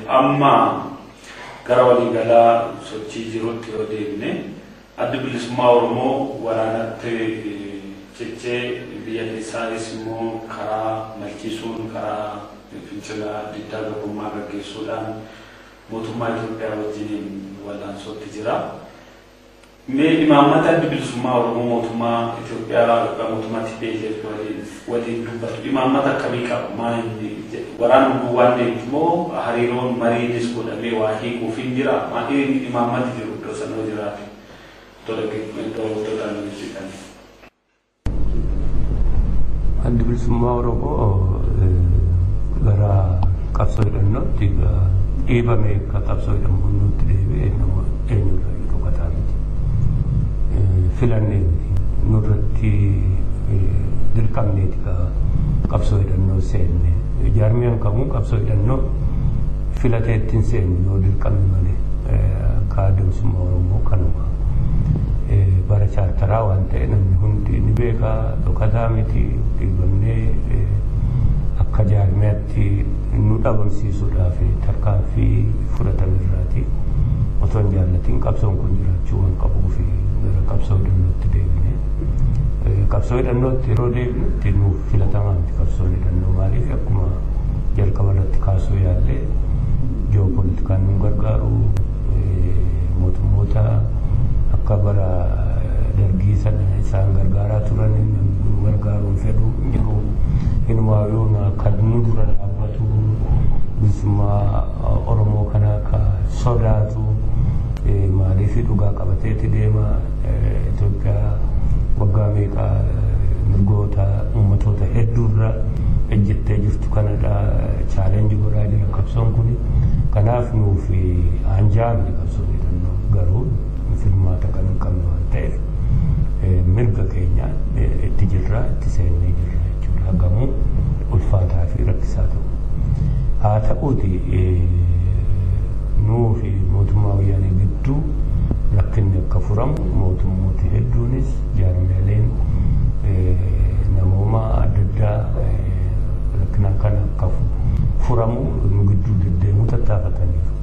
Amma gara waliigalaa sochii jirutti yoo deemne addi bilisummaa Oromoo waraanatti cichee biyya keessaayis immoo karaa malchiisuun karaa fincila diddaa gabrummaa gaggeessuudhaan mootummaa Itoophiyaa wajjiniin wal'aansootti jira. Mee imaammata addi bilisummaa Oromoo mootummaa Itoophiyaa yookaan mootummaa TPLF waliin dubbatu imaammata akkamii qaba? Maal inni waraana duwwaan deemtu moo hariiroon mariinis godhamee waa hiikuuf hin jira? Maal imaammati jiru iddoo sana yoo jiraate? Iddoo dhaan ibsitan. Addi bilisummaa Oromoo gara qabsoo hidhannootti dhiibamee akka qabsoo hidhannootti deebi'ee nama eenyurraa dhokataa miti. Filannee miti. Nurratti dirqamneeti qabsoo hidhannoo seenne. Jaarmiyaan kamuu qabsoo hidhannoo filatee ittiin seenu yoo dirqamne malee akka adda bilisummaa Oromoo kanuma. Bara chaartaraa waan ta'e namni hundi ni beeka, dhokataa miti, dhiibamnee akka jaarmiyaatti nu dhabamsiisuudhaaf tarkaanfii fudhatame irraati. Otoo hin jaallatiin qabsoon kun jiraachuu waan qabuuf gara qabsoo hidhannootti deebine. Qabsoo hidhannootti yeroo deebinutti nuuf filatamaa miti qabsoon hidhannoo maaliif akkuma jalqaba irratti kaasuu yaallee ji'oopolitikaan nu gargaaru mootummoota akka bara dargii sana isaan gargaaraa turan nu gargaaruun fedhu jiru. Inumaa yoona kan nu dura dhaabbatu bilisummaa Oromoo kana ka sodaatu maaliif dhugaa qabateeti deema Itoophiyaa waggaa meeqa mirgoota uummatoota hedduurra ejjettee jirtu kanadha chaalenjii godhaa jira qabsoon kun. Kanaaf nuuf anjaa miti qabsoon hidhannoo garuu filmaata kan hin qabne waan ta'eef mirga keenya itti jirra itti seennee jirra jechuudha. Hagamuu ulfaataa fi rakkisaa ta'u. Haa ta'uuti nuu fi mootummaa wayyaanee gidduu rakkinni akka furamu mootummooti hedduunis jaarmiyaaleen namooma adda addaa rakkina kana akka furamu nu gidduu deddeemuu tattaafataniiru.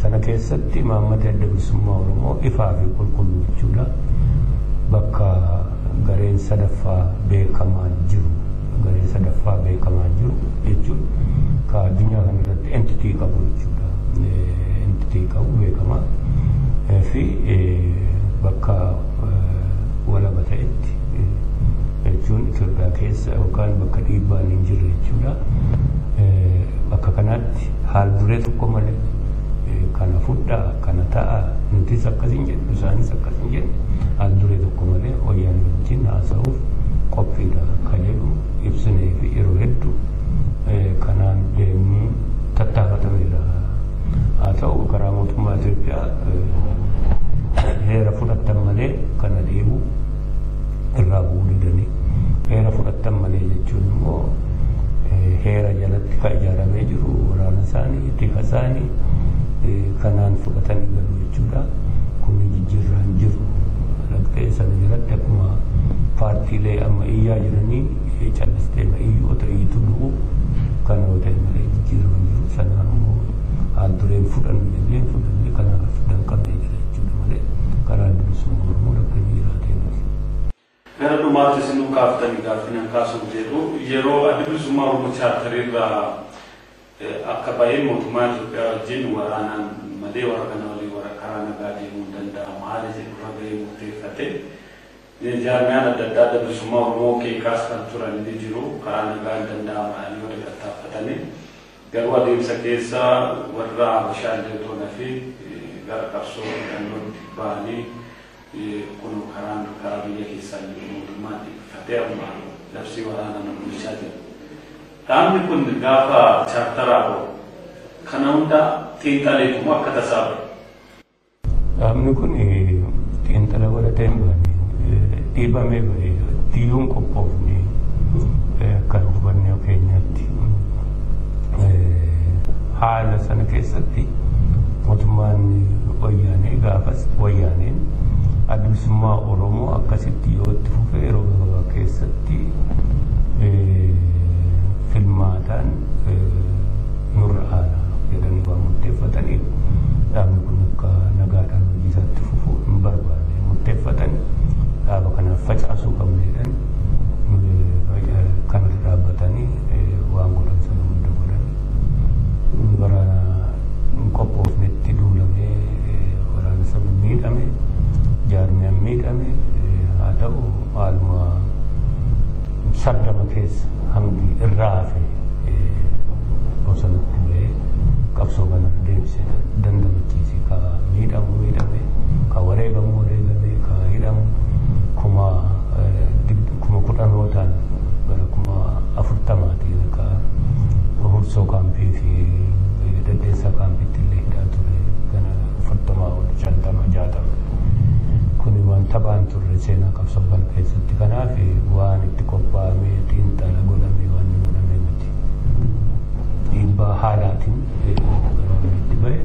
Sana keessatti imaammata adda bilisummaa Oromoo ifaa fi qulqulluu jechuudha. Bakka gareen sadaffaa beekamaan jiru gareen sadaffaa beekamaan jiru jechuun ka addunyaa kana irratti entitii qabu jechuudha. Entitii qabu beekamaa fi bakka walaba ta'etti jechuun Itoophiyaa keessa yookaan bakka dhiibbaan hin jirre jechuudha. Bakka kanatti haal duree tokko malee kana fudhaa kana ta'a nutis akkas hin jedhu isaanis akkas hin jedhu haal duree tokko malee wayyaanee wajjin haasa'uuf qophiidha kan jedhu ibsinee fi yeroo hedduu kanaan deemuu tattaafatameera. Haa ta'u karaa mootummaa Itoophiyaa heera fudhattan malee kana dhiibuu irraa bu'uu didanii heera fudhattan malee jechuun immoo heera jalatti kan ijaaramee jiru waraana isaanii tika isaanii kanaan fudhatanii galu jechuudha. Kun jijjiirraan jiru dhaqxee sana jalatti akkuma paartiilee amma iyyaa jiranii callistee iyyoota iyyitu du'u kana yoo ta'e malee jijjiirraan jiru sanaan immoo haal dureen fudhannu jennee fudhannee kanaaf danqamee jira jechuudha malee karaa bilisummaa Oromoo rakkinni jiraatee miti. Gara dhumaatti isinuu kaaftanii gaaffii kaasuuf jedhu yeroo Adda Bilisummaa Oromoo chaartarii irraa akka ba'ee mootummaa Itoophiyaa wajjin waraanaan malee warra kana waliin warra karaa nagaa deemuu hin danda'amu haala jedhu irra gahee murteeffate. Jaarmiyaan adda addaa Adda Bilisummaa Oromoo keekaas kan turan ni jiru karaa nagaa hin danda'amu warri tattaaffatanii garuu adeemsa keessa warra Habashaa illee otoo fi gara qabsoo hidhannootti ba'anii kun karaan karaa biyya keessaa jiru mootummaan dhiibbatee amma labsii waraanaa nu bulchaa jira. Dhaabni kun gaafa chaartaraa ba'u kana hunda xiinxaleetu akka tasaa ba'e. Dhaabni kun xiinxala godhatee hin baane dhiibamee ba'e diiluun qophoofne akka hubannoo keenyaatti haala sana keessatti mootummaan wayyaanee gaafas wayyaaneen Adda Bilisummaa Oromoo akkasitti yoo itti fufee yeroo gabaabaa keessatti filmaataan nurra aana jedhanii waan murteeffataniif dhaabni kun akka nagaadhaan hojii isaatti fufuu hin barbaanne murteeffatan dhaaba kanaaf facaasuu qabna jedhan kanarra dhaabbatanii waan godhan sana hunda godhan waraana hin qophoofnetti duulamee waraana sana miidhame jaarmiyaan miidhame haa ta'u maaluma sardama keessa hangi irraa hafe bosonatti ba'ee qabsoo kana deebisee dandamachiise ka miidhamu miidhame ka wareegamu wareegame ka hidhamu 10,000 gara 40,000 ka Hursoo kaampii fi Deddeessaa kaampiitti illee hidhaa ture kana 40 ol 50 60 kuni waan taphaan turre seenaa qabsoo kana keessatti kanaaf waan itti qophaa'amee xiinxala godhamee waan inni godhamee miti. Dhiibbaa haalaatiin gara walitti ba'e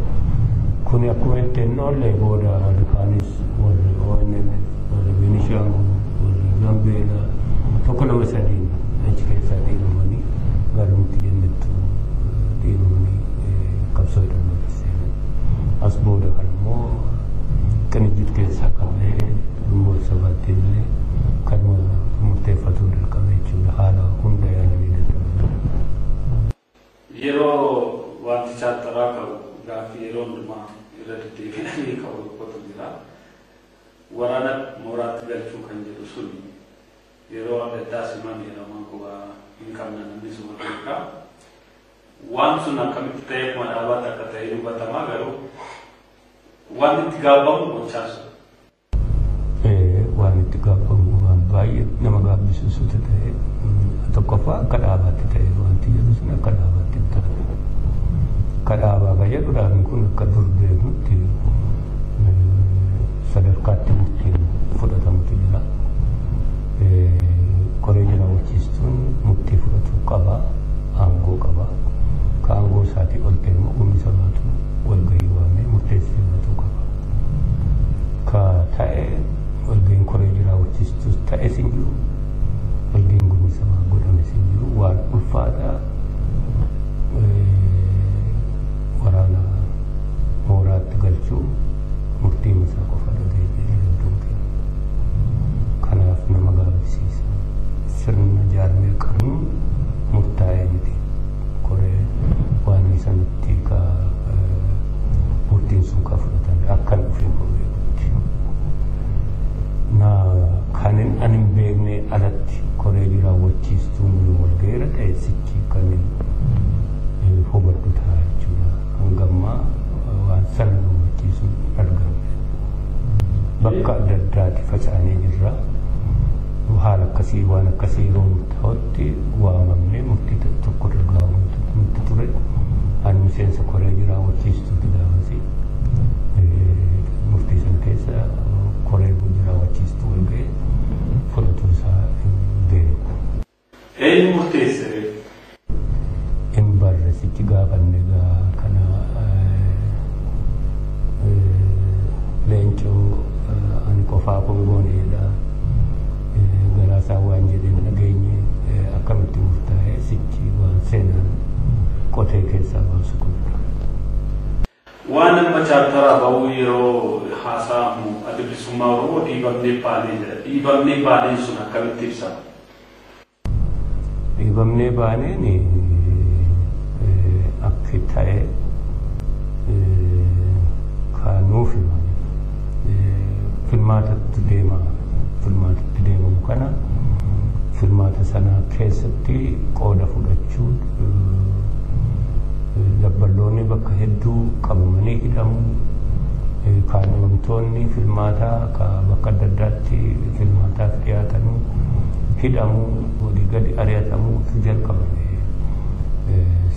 kuni akkuma itti hin oolle booda warri kaanis warri ONN warri Beenishaangul warri Gambeelaa tokko lama sadiin achi keessaa dhiibamanii gara nuti jennettu dhiibamanii qabsoo hidhannootti seenan. As booda kan immoo qinijjit keessaa qabee dhimmoota sabaatti illee kanuma murteeffatuu dirqama jechuudha haala hunda yaalanii dadhaban. Yeroo wanti chaartaraa qabu gaaffii yeroo hundumaa irra deddeebi'anii qabu tokkotu jira. Waraana mooraatti galchuu kan jedhu sun yeroo adda addaa siman jedhaman quba hin qabna namni suma beekaa. Waan sun akkamitti ta'e akkuma dhaabaatti akka ta'e hubatamaa garuu waan itti gaabbamu gochaa sun. Waan itti gaabbamu waan baay'ee nama gaabbisiisutu ta'e tokkoffaa akka dhaabaatti ta'e wanti jedhu sun akka dhaabaatti ta'e. Akka dhaabaa kan jedhu dhaabni kun akka dur beeknutti sadarkaatti murtiin fudhatamutu jira. Koree raawwachiistuun murtii fudhachuu qaba, aangoo qaba. Ka aangoo isaatii ol ta'e immoo gumii sabaatu walgahii waamee murteessee fudhatuu qaba. Ka ta'e walgahiin koree raawwachiistuus ta'es hin jiru, walgahiin gumii sabaa godhames hin jiru waan ulfaataa waraana mooraatti galchuu murtii isaa qofa dhageenye hedduun keenya. Kanaaf nama gaabbisiisa. Sirna jaarmee qabnu murtaa'ee miti. Koree waan sanatti ka murtiin sun ka fudhatame akkan dhufee beekutti. Na kan ani hin beekne alatti koree raawwachiistuun walgahiirra ta'e sichi kan hubadhu ta'a jechuudha. Hanga ammaa waan sana nu hubachiisu hin argamne. Bakka adda addaatti faca'anii jirra. Haala akkasii waan akkasii yeroo murtaa'utti waamamnee murtii tokko irra gahamutu ture. Ani miseensa koree raawwachiistuuti gaafasi. Murtii sana keessa koree raawwachiistuu wal ga'e fudhatuu isaa hin beeku. Eenyu murteesse? Hin barre sichi gaafanne gaa kana leencoo ani qofaa kun gooneedha. Galaasaa waan jedheen dhageenye akkamitti murtaa'e sichi waan seenaan qotee keessaa baasu kun. Waan amma chaartaraa ba'uu yeroo haasa'amu Adda Bilisummaa Oromoo dhiibamnee baanee jira. Dhiibamnee baaneen sun akkamitti ibsama? Dhiibamnee baaneen akka ta'e kanuuf filmaatatti deema filmaatatti deemamu kana filmaata sana keessatti qooda fudhachuu dabballoonni bakka hedduu qabamanii hidhamu kaadhimamtoonni filmaataa bakka adda addaatti filmaataaf dhiyaatanuu hidhamuu walii gadi ari'atamuutu jalqabame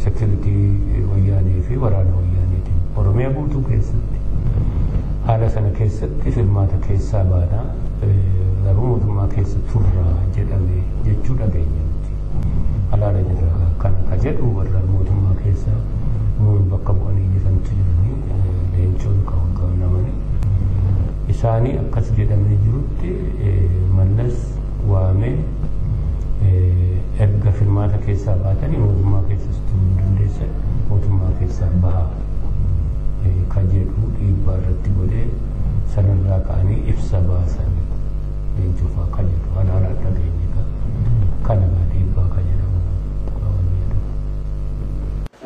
sekiritii wayyaanee fi waraana wayyaaneetiin Oromiyaa guutuu keessatti haala sana keessatti filmaata keessaa baanaa garuu mootummaa keessa turraa jedhame jechuu dhageenya nuti. Alaala jirra kana ka jedhu warra mootummaa keessa nuun bakka bu'anii jirantu jiranii leencoon ka hoogganamanii isaanii akkas jedhamee jirutti Mallas waamee erga filmaata keessaa baatanii mootummaa keessas turuu hin dandeessan mootummaa keessaa bahaa ka jedhu dhiibbaa irratti godhee sanarraa ka'anii ibsa baasan leencoo fa'aa ka jedhu alaala dhageenye kana dhiibbaa ka jedhamu.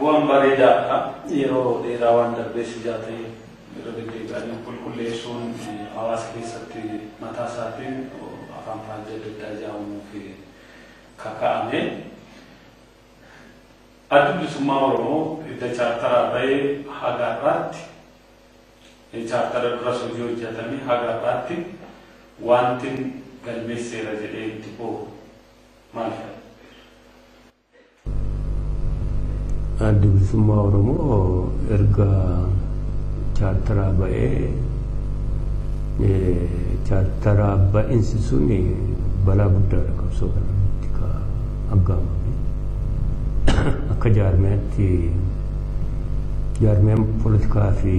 Waan bareedaadha. Yeroo dheeraa waan darbee si jaatee yeroo deddeebi'anii qulqulleessuun hawaasa keessatti mataa isaatiin afaan faajjii adda addaa ijaaramuu fi kaka'ame. Addi Bilisummaa Oromoo edda chaartaraa bahee haga har'aatti chaartara duras hojii hojjetame haga har'aatti wanti galmeesseera jedhee itti boo'u maal fa'i? Addi Bilisummaa Oromoo erga chaartaraa ba'ee chaartaraa ba'insi sun balaa guddaadha qabsoo kanarratti ka aggaamame. Akka jaarmiyaatti jaarmiyaan poolitikaa fi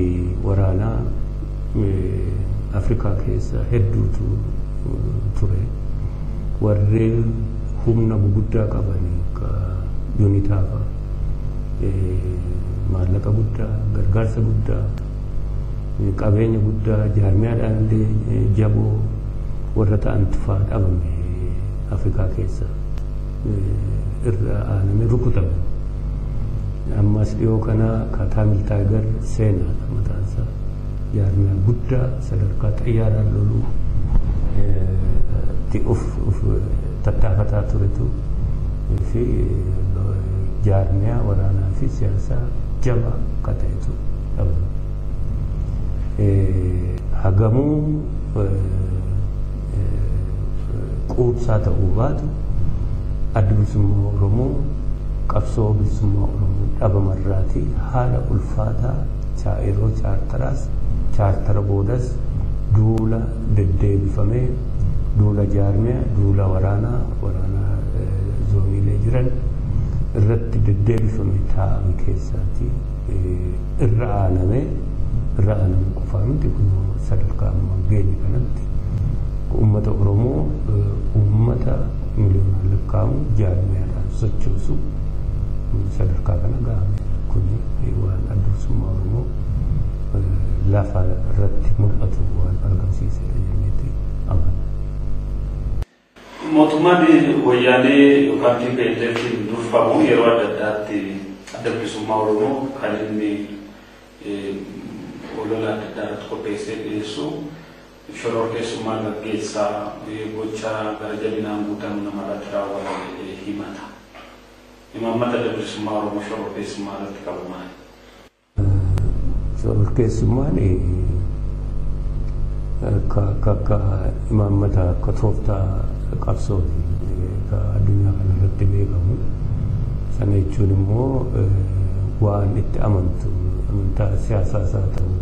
waraanaa Afrikaa keessa hedduutu ture. Warri humna guguddaa qaban ka yuunitaa fa'a maallaqa guddaa, gargaarsa guddaa, qabeenya guddaa, jaarmiyaadhaan illee jaboo warra ta'antu fa'aa dhabame Afrikaa keessa irra aanamee rukutame. Ammas dhiyoo kana Kaataamil Taayigar seenaadha mataan isaa. Jaarmiyaa guddaa sadarkaa xayyaaraan loluu itti of tattaafataa turetu fi jaarmiyaa waraanaa fi siyaasaa jabaa akka ta'etu dhabame. Hagamuu quubsaa ta'uu baatu Addi Bilisummaa Oromoo qabsoo bilisummaa Oromoo dhabamarraatii haala ulfaataa yeroo chaartaraas chaartara boodas duula deddeebifamee duula jaarmiyaa duula waraanaa waraanaa zooniilee jiran irratti deddeebifamee taa'ame keessaatii irra aanamee irra aanamuu qofaa miti kun sadarkaa ammaa geenye kanatti uummata Oromoo uummata miliyoonaan lakkaa'amu jaarmiyaadhaan sochoosu sadarkaa kana ga'ame kun waan Adda Bilisummaa Oromoo lafa irratti mul'atu waan argamsiisedha jenneeti amanna. Mootummaan wayyaanee yookaan TPLF'n durfamu yeroo adda addaatti Adda Bilisummaa Oromoo kan inni olola adda addaa irratti qopheessee dhiyeessu shororkeessummaa gaggeessaa gocha gara jabinaan guutamu namarratti raawwatame jedhee himata. Imaammata Adda Bilisummaa Oromoo shororkeessummaa irratti qabu maali? Shororkeessummaan akka imaammata akka tooftaa qabsooti ka addunyaa kana irratti beekamu. Sana jechuun immoo waan itti amantu amantaa siyaasaas haa ta'u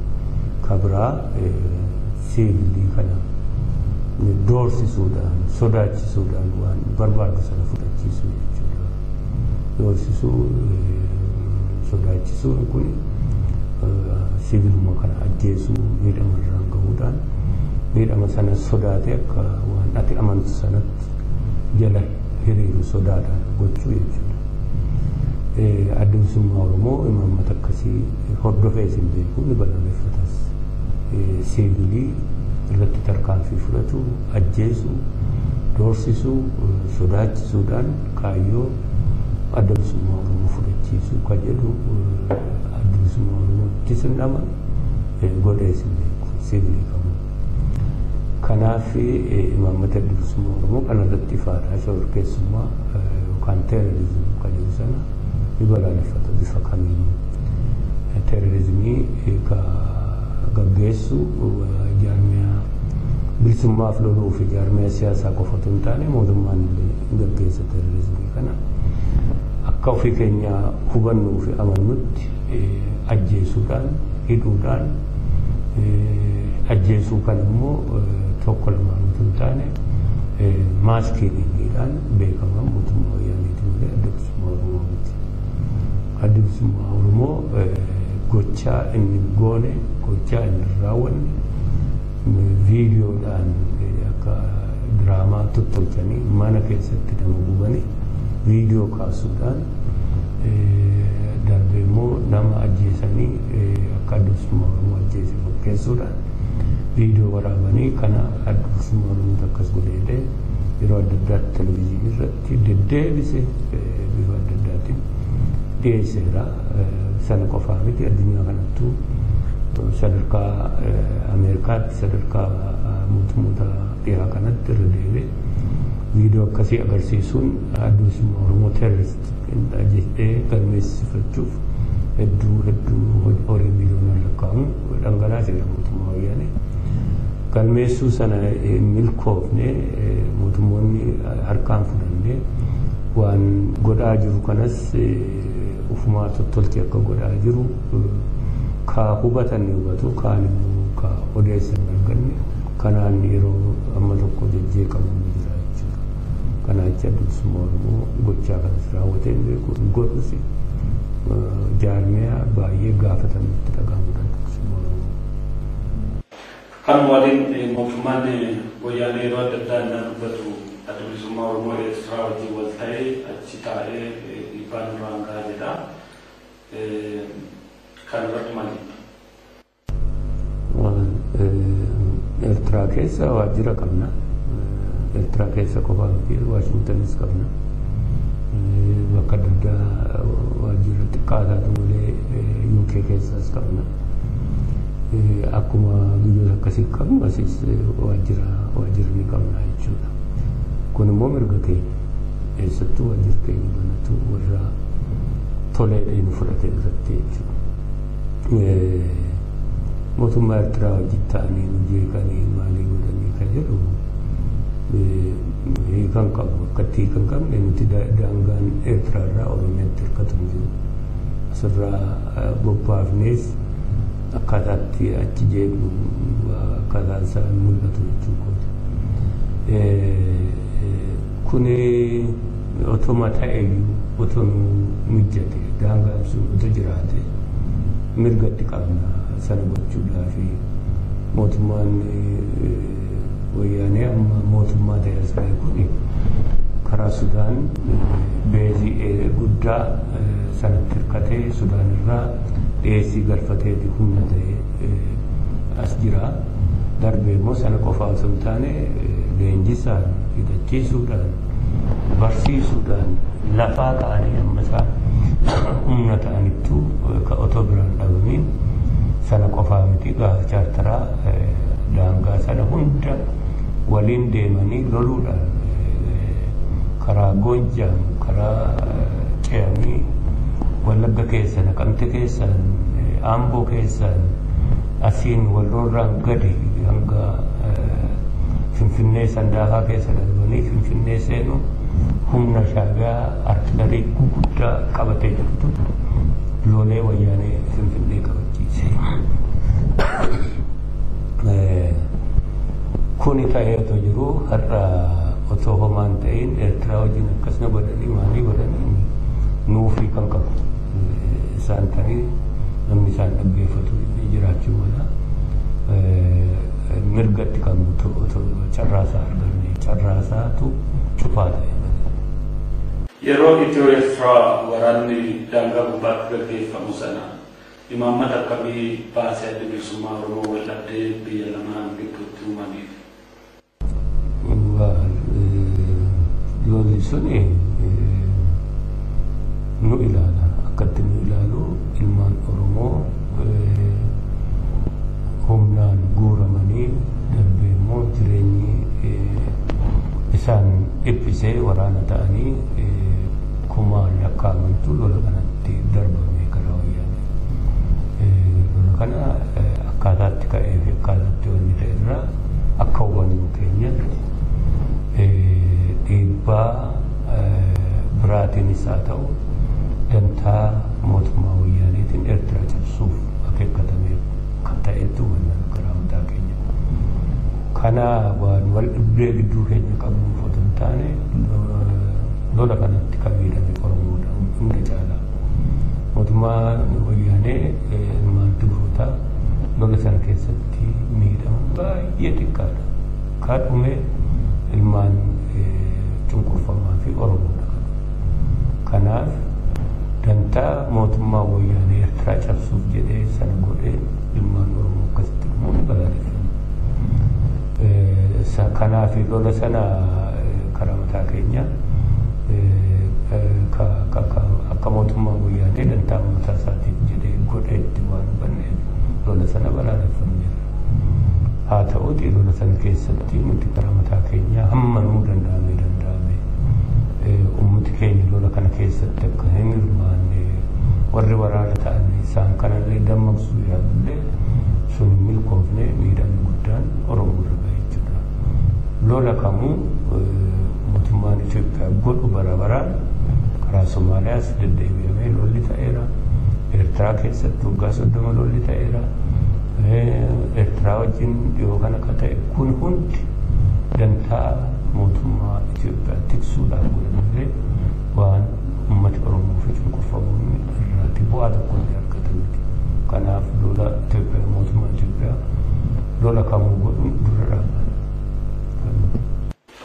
ka biraa siivilii kana doorsisuudhaan sodaachisuudhaan waan barbaadu sana fudhachiisuu jechuudha. Doorsisuu sodaachisuun kun siiviluma kana ajjeesuu miidhama irraan gahuudhaan miidhama sana sodaatee akka waan ati amantu sanatti jala hiriiru sodaadhaan gochuu jechuudha. Adda Bilisummaa Oromoo imaammata akkasii hordofee hin beeku ni balaaleffatas. Siivilii irratti tarkaanfii fudhatu, ajjeesuu, doorsisuu, sodaachisuudhaan kaayyoo Adda Bilisummaa Oromoo fudhachiisuu kan jedhu Adda Bilisummaa Oromootti sin amanu, godhees hin beeku siivilii qabu. Kanaaf imaammata Adda Bilisummaa Oromoo kanarratti ifaadha. Shororkeessummaa yookaan terrorism kan jedhu sana ni balaaleffata bifa kamiinuu. Terrorismii ka gaggeessu jaarmiyaa bilisummaaf loluu fi jaarmiyaa siyaasaa qofa otoo hin taane, mootummaan illee gaggeessa terrorismii kana. Akka ofii keenya hubannuu fi amannutti ajjeesuudhaan, hidhuudhaan, ajjeesuu kan immoo tokko lamaan otoo hin taane mass killingiidhaan beekamaa mootummaa Wayyaaniiti malee Adda Bilisummaa Oromoo miti. Adda Bilisummaa Oromoo gochaa inni goone, gochaa inni raawwanne, viidiyoodhaan akka diraamaa tottolchanii mana keessatti nama gubanii viidiyoo kaasuudhaan, darbee immoo nama ajjeesanii akka Adda Bilisummaa Oromoo ajjeese fakkeessuudhaan viidiyoo waraabanii, kana Adda Bilisummaa Oromoo akkas godheedhee yeroo adda addaatti televizyiinii irratti deddeebise bifa adda addaatiin dhiyeesseera. Sana qofaa miti, addunyaa kanattuu sadarkaa Ameerikaatti, sadarkaa mootummoota dhiyaa kanatti irra deebi'ee viidiyoo akkasii agarsiisuun Adda Bilisummaa Oromoo terrorist jedhee galmeessifachuuf hedduu hedduu horii miliyoonaan lakkaa'amu dhangalaaseera mootummaa Wayyaanee. Galmeessuu sana milkoofne, mootummoonni harkaan fudhannee waan godhaa jiru kanas ufumaa tottolchee akka godhaa jiru ka hubatan ni hubatu, kaan immoo ka odeessan arganne kanaan yeroo amma tokko jejjeeqamu ni jira jechuudha. Kana jecha Adda Bilisummaa Oromoo gochaa kanas raawwatee hin beeku, hin godhus. Jaarmiyaa baay'ee gaafatamutti dhagahamudha Adda Bilisummaa Oromoo. Kan waliin mootummaan Wayyaanee yeroo adda addaa inni dubbatu Adda Bilisummaa Oromoo Eertiraa wajjin wal ta'ee achi taa'ee dhiibbaa nurraan gahaa jedha. Kan irratti maal jettu? Eertiraa keessa waajjira qabna. Eertiraa keessa qofaa miti, Waashingtanis qabna. Bakka adda addaa waajjira xiqqaa taatu malee UK keessaas qabna. Akkuma biyyoota akkasii qabnu asis waajjira waajjira ni qabna jechuudha. Kun immoo mirga keenya. Eessattuu waajjira keenya banatu warra toleedhaan nu fudhate irratti jechuudha. Mootummaa Eertiraa wajjin ta'anii nu jeeqanii maalii godhanii kan jedhu hiikan qabu. Akkatti hiikan qabne nuti daangaan Eertiraa irraa Oromiyaatti hirkatu hin jiru. Asirraa bobbaafnees akkaataatti achi jeeqnu akkaataan isaa hin mul'atu jechuu kooti. Kuni otuma ta'eyyuu, otoo nu mijjate, daangaan sun otoo jiraate, mirgatti qabna sana gochuudhaa fi mootummaan Wayyaanee amma mootummaa ta'e as ga'e kuni karaa Sudaan beezii guddaa sanatti hirkatee Sudaan irraa dhiyeessii galfatee humna ta'e as jira. Darbee immoo sana qofaa osoo hin taane leenjisaan, hidhachiisuudhaan, barsiisuudhaan lafaa ka'anii amma isaan humna ta'anittuu ka otoo biraan dhabamiin. Sana qofaa miti, gaafa chaartaraa daangaa sana hunda waliin deemanii loluudhaan karaa Goojjaam, karaa ce'anii Wallagga keessa, Naqamte keessaan, Amboo keessaan, asiin Walloorraan gadi hanga Finfinnee Sandaafaa keessa darbanii Finfinnee seenu humna Shaabiyaa artilarii guguddaa qabatee jirtu lolee Wayyaanee Finfinnee qabachiise. Kuni ta'ee otoo jiru har'a otoo homaan ta'in Eertiraa wajjin akkasuma godhanii maalii godhanii nuufii kan qabu. Isaan tarii namni isaan dhaggeeffatu jiraachuu mala. Mirgatti qabnu otoo carraasaa arganne, carraasaatu cufaa ta'e. Yeroo Itiyoo Eertiraa waraanni daangaa gubbaatti gaggeeffamu sana Imaammata akkamii baasee Adda Bilisummaa Oromoo wal dhabdee biyya lamaan gidduutti uumameef? Lolli sun nu ilaala. Akkatti nu ilaalu ilmaan Oromoo humnaan guuramanii darbee immoo jireenyi isaan dhiphisee waraana ta'anii kumaan lakkaa'amantu lola kanatti darbame karaa wayyaanee. Lola kana akkaataatti ka'ee fi akkaataatti wanni ta'e irraa akka hubannoo keenyatti dhiibbaa biraatiinis haa ta'u dantaa mootummaa wayyaaneetiin Eertiraa cabsuuf akeekkatamee kan ta'etu hubannaa karaa mataa keenya. Kana waan wal dhibdee gidduu keenya qabuuf otoo hin taane lola kanatti kan miidhame Oromoodha hunda caalaa. Mootummaa wayyaanee ilmaan Tigrootaa lola sana keessatti miidhaman baay'ee xiqqaadha. Kan dhume ilmaan cunqurfamaa fi Oromoodha. Kanaaf dantaa mootummaa wayyaanee Eertiraa cabsuuf jedhee sana godhee ilmaan Oromoo akkasitti dhumuun balaaleffanna. Kanaaf lola sana karaa mataa keenya akka mootummaa wayyaanee dantaa mataa isaatiif jedhee godheetti waan hubanneef lola sana balaaleffanneerra. Haa ta'uuti lola sana keessatti nuti karaa mataa keenyaa hamma nuu danda'ame uummati keenya lola kana keessatti akka hin hirmaanne warri waraana ta'an isaan kanallee dammaqsuu yaalullee sun hin milkoofne miidhamni guddaan Oromoo irra gahe jechuudha. Lola kamuu mootummaan Itoophiyaa godhu bara baraan karaa Somaaliyaas deddeebi'amee lolli ta'eera. Eertiraa keessatti waggaa 30 lolli ta'eera. Eertiraa wajjin dhiyoo kana akka ta'e kun hundi dantaa mootummaa Itoophiyaa tiksuudhaaf godhamee waan uummati Oromoo fi cunqurfamuun irraati bu'aa tokko illee argatan miti. Kanaaf lola Itoophiyaa mootummaa Itoophiyaa lola kamuu godhuun dura dhaabbata.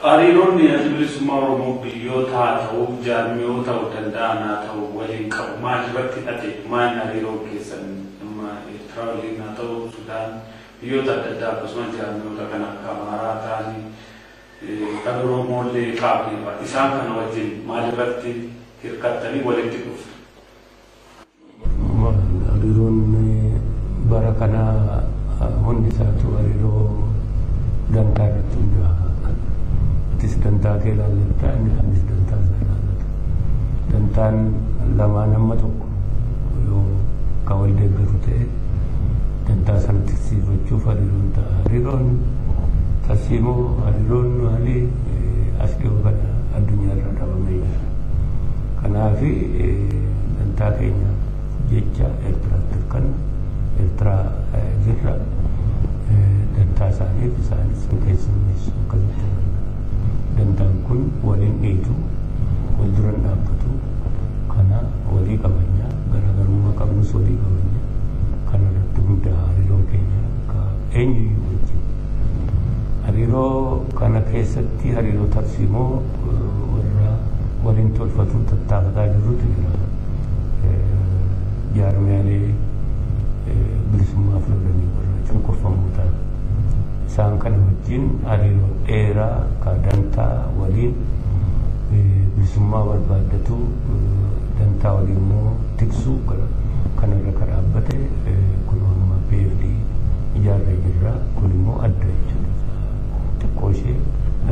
Hariiroon Adda Bilisummaa Oromoo biyyoota haa ta'u jaarmiyoota ta'uu danda'an haa ta'u waliin qabu maal irratti hidhate maal hariiroon keessan amma Eertiraa waliin haa ta'u Sudaan biyyoota adda addaa akkasumas jaarmiyoota kan akka Amaaraa ta'anii kan Oromoo illee kaa'amee isaan kana wajjin maal irratti hirkattanii walitti dhufu? Hariiroon bara kanaa hundi isaatu hariiroo dantaa irratti hundaa'a. Atis dantaa kee ilaallatta, inni kaanis dantaa isaa ilaallata. Dantaan lamaan amma tokko yoo kan wal deeggaru ta'e dantaa sana tiksiifachuuf hariiroon ta'a. Hariiroon tarsiimoo hariiroon maalii as dhiyoo kana addunyaa irra dhabamee jira. Kanaaf dantaa keenya jecha Eertiraatti hirkanna, Eertiraa jirra. Dantaa isaaniif isaanis nu keessummeessu akkasitti ilaalla. Dantaan kun waliin dhiitu, wal duran dhaabbatu, kana walii qabanya, garaagarummaa qabnus walii qabanya. Kana irratti hundaa'a hariiroon keenya akka eenyuyyuu wajjin. Hariiroo kana keessatti hariiroo tarsiimoo warra waliin tolfatuu tattaafataa jirrutu jira. Jaarmiyaalee bilisummaaf lolanii warra cunqurfamoo ta'an. Isaan kana wajjin hariiroo dheeraa ka dantaa waliin bilisummaa barbaaddatu dantaa waliin immoo tiksuu kanarra ka dhaabbate kun amma PFD ijaarree jirra. Kun immoo adda jechuudha. Xiqqoo ishee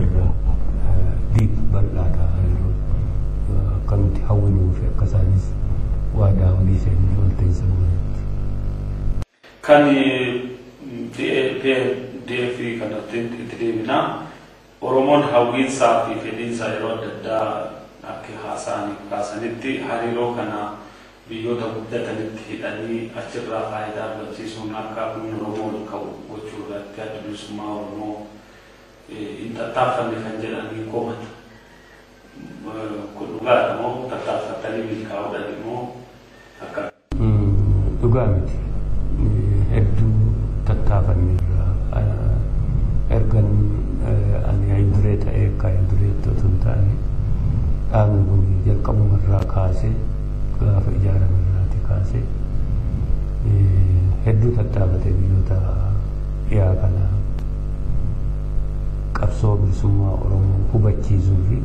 irra diip bal'aadha hariiroo akka nuti hawwinuu fi akka isaanis waadaa walii seenanii walta'iinsa godhanitti. Kan DF kanatti itti deebinaa Oromoon hawwiinsaa fi fedhiinsaa yeroo adda addaa akka haasa'anii kaasanitti hariiroo kana biyyoota guddatanitti hidhanii achirraa faayidaa argamsiisuun akka humni Oromoo ol ka'u gochuu irratti Adda Bilisummaa Oromoo hin tattaaffanne kan jedhanii komatu. Kun dhugaadha moo tattaaffattanii milkaa'uudhaan immoo akka? Dhugaa miti. Hedduu tattaafanneerra. Ergan ani hayyuduree ta'ee akka hayyudureetti otoo hin taane dhaabni kun jalqabumarraa kaasee gaafa ijaarame irraati kaasee Hedduu tattaafate biyyoota dhiyaa kana qabsoo bilisummaa Oromoo hubachiisuu fi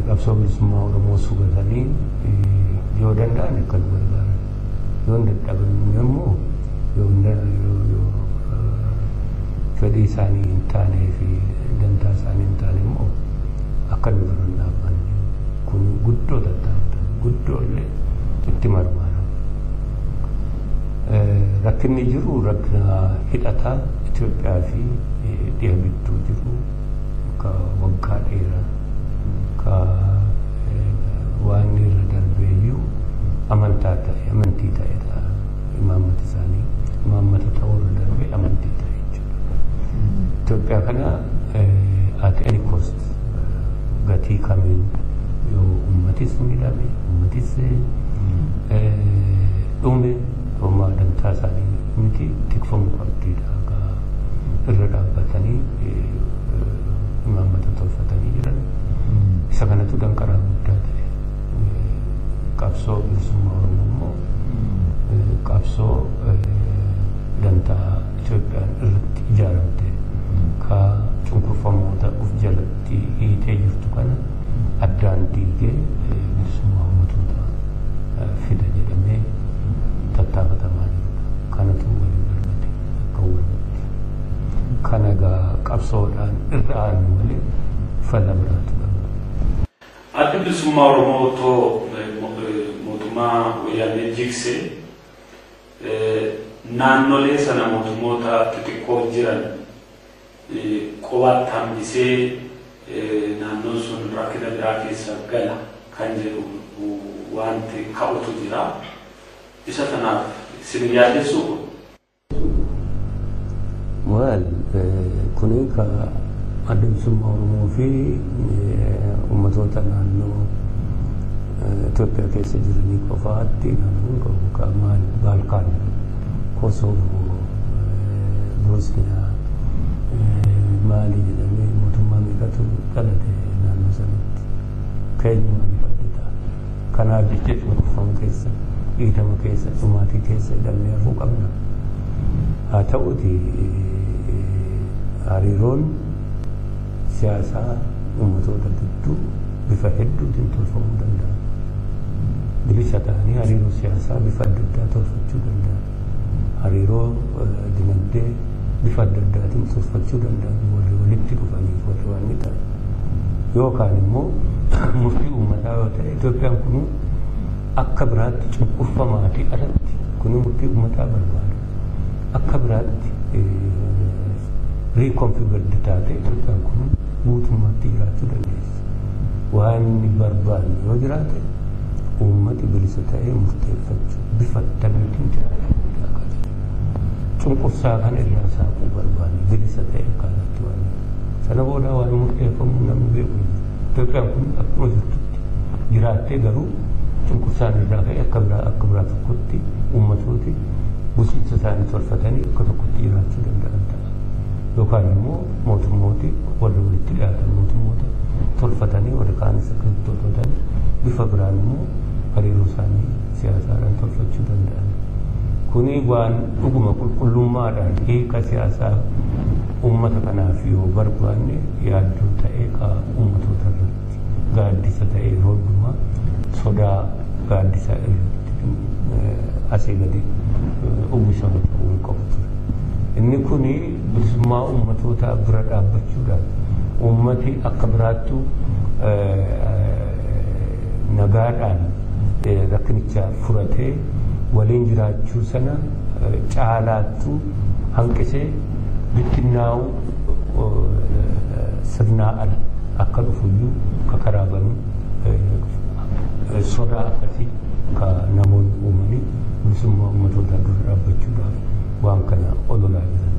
qabsoo bilisummaa Oromoo hubatanii yoo danda'an akka nu gargaaran, yoo hin dadhaban immoo yoo fedhii isaanii hin taanee fi dantaa isaanii hin taane immoo akka nu bira hin dhaabbanne kun guddoo tattaafatan, guddoo illee itti marmaara. Rakkinni jiru rakkina hidhataa Itoophiyaa fi dhiha gidduu jiru ka waggaa dheeraa ka waan irra darbeeyyuu amantaa ta'e, amantii ta'e ta'a. Imaammata isaanii imaammata ta'uu irra darbee amantii ta'e jechuudha. Itoophiyaa kana at any cost, gatii kamiin yoo uummatis miidhame, uummatis dhume, homaa dantaa isaanii miti, tikfamuu qabdiidha irra dhaabbatanii imaammata tolfatanii jiran. Isa kanatu danqaraa guddaa ta'e. Qabsoo bilisummaa Oromoo immoo qabsoo dantaa Itoophiyaan irratti ijaaramte ka cunqurfamoota of jalatti hiitee jirtu kana addaan diigee bilisummaa uummattoota fida jedhamee tattaafatamaa jirudha. Kanatu waliin darbate akka hubannutti. Kana egaa qabsoodhaan irra aanu malee fala biraatu qaba. Addi Bilisummaa Oromoo otoo mootummaa Wayyaanee jigsee naannolee sana mootummoota xixiqqoo jiran qobaatti hambisee naannoon sun rakkina biraa keessa gala kan jedhu wanti ka'utu jira. Isa kanaaf isin yaaddessuu kun? Well, kuni ka Adda Bilisummaa Oromoo fi uummatoota naannoo Itoophiyaa keessa jiranii qofaatti ilaaluu qabu. Ka maal Baalkaan, Kosovo, Bosniyaa, maali jedhamee mootummaa meeqatu dhalate naannoo sanatti. Keenya maaliif adda ta'a? Kanaaf jecha cunqurfama keessa, dhiitama keessa, dhumaatii keessa hidhamnee hafuu qabna. Haa ta'uti, hariiroon siyaasaa uummatoota gidduu bifa hedduutiin tolfamuu danda'a. Bilisa ta'anii hariiroo siyaasaa bifa adda addaa tolfachuu danda'a. Hariiroo dinagdee bifa adda addaatiin tolfachuu danda'an warri walitti dhufaniif warri waan ni ta'an. Yookaan immoo murtii uummataa yoo ta'e, Itoophiyaan kun akka biraatti cunqurfamaa fi alatti kun murtii uummataa barbaada. Akka biraatti reconfigured taate Itoophiyaan kun guutummaatti jiraachuu dandeessi. Waan inni barbaannu yoo jiraate, uummati bilisa ta'ee murteeffachuu bifa akkamiitiin jiraachuu danda'a. Cunqursaa kana irraa saaquu barbaanne bilisa ta'e akkaataatti waan sana booda waan murteeffamu namni beeku hin jiru. Itoophiyaan kun akkuma jirtutti jiraattee, garuu cunqursaan irraa ka'e akka biraa tokkotti uummatooti bulchiinsa isaanii tolfatanii akka tokkotti jiraachuu danda'an ta'a. Yookaan immoo mootummooti warri walitti dhiyaatan mootummoota tolfatanii, warri kaanis akkasitti tolfatanii bifa biraan immoo hariiroo isaanii siyaasaadhaan tolfachuu danda'an. Kuni waan dhuguma qulqullummaadhaan hiika siyaasaa uummata kanaaf yoo barbaanne yaaddoo ta'ee ka uummatoota irratti gaaddisa ta'ee yeroo hundumaa sodaa gaaddisa irratti asii gadi uwwisamu ta'uu hin qabu ture. Inni kuni bilisummaa uummatootaa bira dhaabbachuudhaan uummati akka biraattu nagaadhaan rakkinicha furatee waliin jiraachuu sana caalaattu hanqisee bittinnaa'uu sirnaa ala akka dhufuyyuu ka karaa banu sodaa akkasii ka namoonni uumanii bilisummaa uummatootaa dura dhaabbachuudhaaf waan kana ololaa jiran.